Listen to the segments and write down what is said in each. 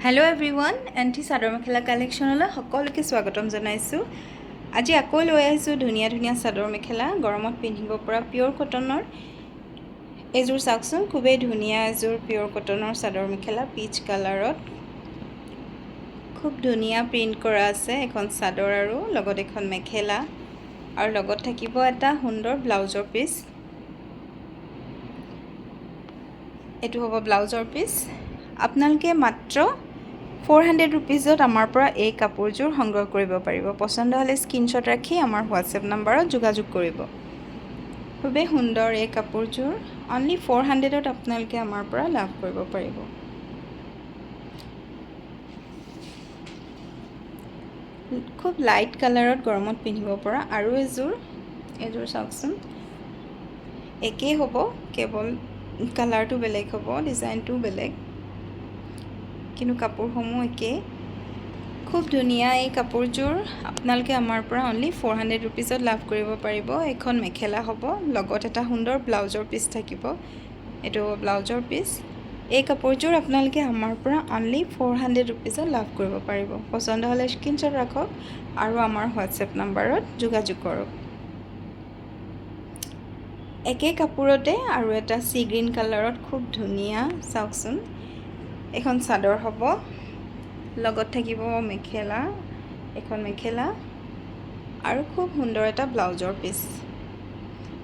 Hello' everyone, anti chador mekhela কালেকশ্যনলৈ সকলোকে স্বাগতম জনাইছোঁ। আজি আকৌ লৈ আহিছোঁ ধুনীয়া ধুনীয়া চাদৰ মেখেলা, গৰমত পিন্ধিব পৰা পিয়'ৰ কটনৰ। এইযোৰ চাওকচোন, খুবেই ধুনীয়া এযোৰ পিয়'ৰ কটনৰ চাদৰ মেখেলা। পিচ কালাৰত খুব ধুনীয়া প্ৰিণ্ট কৰা আছে। এখন চাদৰ আৰু লগত এখন মেখেলা আৰু লগত থাকিব এটা সুন্দৰ ব্লাউজৰ পিচ। এইটো হ'ব ব্লাউজৰ পিচ। আপোনালোকে মাত্ৰ 400 ৰুপিজত আমাৰ পৰা এই কাপোৰযোৰ সংগ্ৰহ কৰিব পাৰিব। পচন্দ হ'লে স্ক্ৰীনশ্বট ৰাখি আমাৰ হোৱাটছএপ নাম্বাৰত যোগাযোগ কৰিব। খুবেই সুন্দৰ এই কাপোৰযোৰ, অনলি 400ত আপোনালোকে আমাৰ পৰা লাভ কৰিব পাৰিব। খুব লাইট কালাৰত গৰমত পিন্ধিব পৰা আৰু এযোৰ। এইযোৰ চাওকচোন, একেই হ'ব, কেৱল কালাৰটো বেলেগ হ'ব, ডিজাইনটোও বেলেগ, কিন্তু কাপোৰসমূহ একেই। খুব ধুনীয়া এই কাপোৰযোৰ আপোনালোকে আমাৰ পৰা অনলি 400 ৰুপিজত লাভ কৰিব পাৰিব। এইখন মেখেলা হ'ব, লগত এটা সুন্দৰ ব্লাউজৰ পিচ থাকিব। এইটো হ'ব ব্লাউজৰ পিচ। এই কাপোৰযোৰ আপোনালোকে আমাৰ পৰা অনলি 400 ৰুপিজত লাভ কৰিব পাৰিব। পচন্দ হ'লে স্ক্ৰীনশ্বট ৰাখক আৰু আমাৰ হোৱাটছএপ নাম্বাৰত যোগাযোগ কৰক। একে কাপোৰতে আৰু এটা চি গ্ৰীণ কালাৰত খুব ধুনীয়া চাওকচোন। এখন চাদৰ হ'ব, লগত থাকিব মেখেলা, এখন মেখেলা আৰু খুব সুন্দৰ এটা ব্লাউজৰ পিচ।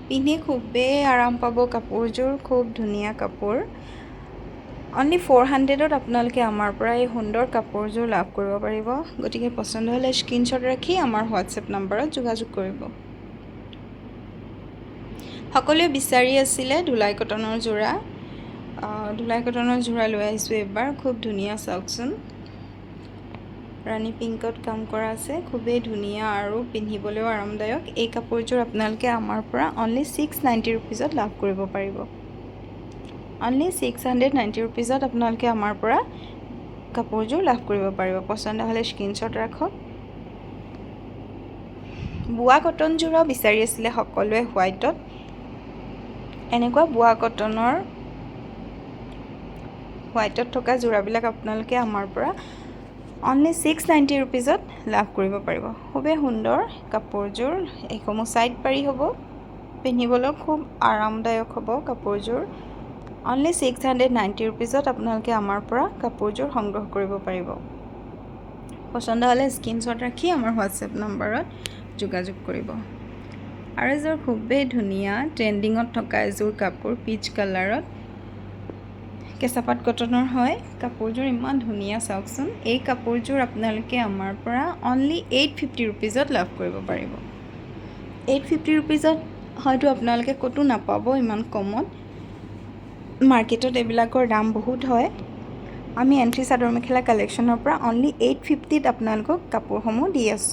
পিন্ধি খুবেই আৰাম পাব কাপোৰযোৰ, খুব ধুনীয়া কাপোৰ। অনলি 400ত আপোনালোকে আমাৰ পৰা এই সুন্দৰ কাপোৰযোৰ লাভ কৰিব পাৰিব। গতিকে পচন্দ হ'লে স্ক্ৰীনশ্বট ৰাখি আমাৰ হোৱাটছএপ নাম্বাৰত যোগাযোগ কৰিব। সকলোৱে বিচাৰি আছিলে ধুলাই কটনৰ যোৰা। ধুলাই কটনৰ যোৰা লৈ আহিছোঁ এইবাৰ। খুব ধুনীয়া চাওকচোন, ৰাণী পিংকত কাম কৰা আছে। খুবেই ধুনীয়া আৰু পিন্ধিবলৈও আৰামদায়ক। এই কাপোৰযোৰ আপোনালোকে আমাৰ পৰা অনলি 690 ৰুপিজত লাভ কৰিব পাৰিব। অনলি 690 ৰুপিজত আপোনালোকে আমাৰ পৰা কাপোৰযোৰ লাভ কৰিব পাৰিব। পচন্দ হ'লে স্ক্ৰীনশ্বট ৰাখক। বোৱা কটন যোৰাও বিচাৰি আছিলে সকলোৱে হোৱাইটত। এনেকুৱা বোৱা কটনৰ হোৱাইটত থকা যোৰাবিলাক আপোনালোকে আমাৰ পৰা অনলি 690 ৰুপিজত লাভ কৰিব পাৰিব। খুবেই সুন্দৰ কাপোৰযোৰ। এইসমূহ ছাইড পাৰি হ'ব, পিন্ধিবলৈ খুব আৰামদায়ক হ'ব কাপোৰযোৰ। অনলি 690 ৰুপিজত আপোনালোকে আমাৰ পৰা কাপোৰযোৰ সংগ্ৰহ কৰিব পাৰিব। পচন্দ হ'লে স্ক্ৰীনশ্বট ৰাখি আমাৰ হোৱাটছএপ নম্বৰত যোগাযোগ কৰিব। আৰু এযোৰ খুবেই ধুনীয়া ট্ৰেণ্ডিঙত থকা এযোৰ কাপোৰ, পিচ কালাৰত, কেঁচাপাত কটনৰ হয়। কাপোৰযোৰ ইমান ধুনীয়া চাওকচোন। এই কাপোৰযোৰ আপোনালোকে আমাৰ পৰা অনলি 850 ৰুপিজত লাভ কৰিব পাৰিব। 850 ৰুপিজত হয়তো আপোনালোকে ক'তো নাপাব ইমান কমত। মাৰ্কেটত এইবিলাকৰ দাম বহুত হয়। আমি এণ্ট্ৰি চাদৰ মেখেলা কালেকশ্যনৰ পৰা অনলি 850ত আপোনালোকক কাপোৰসমূহ দি আছোঁ।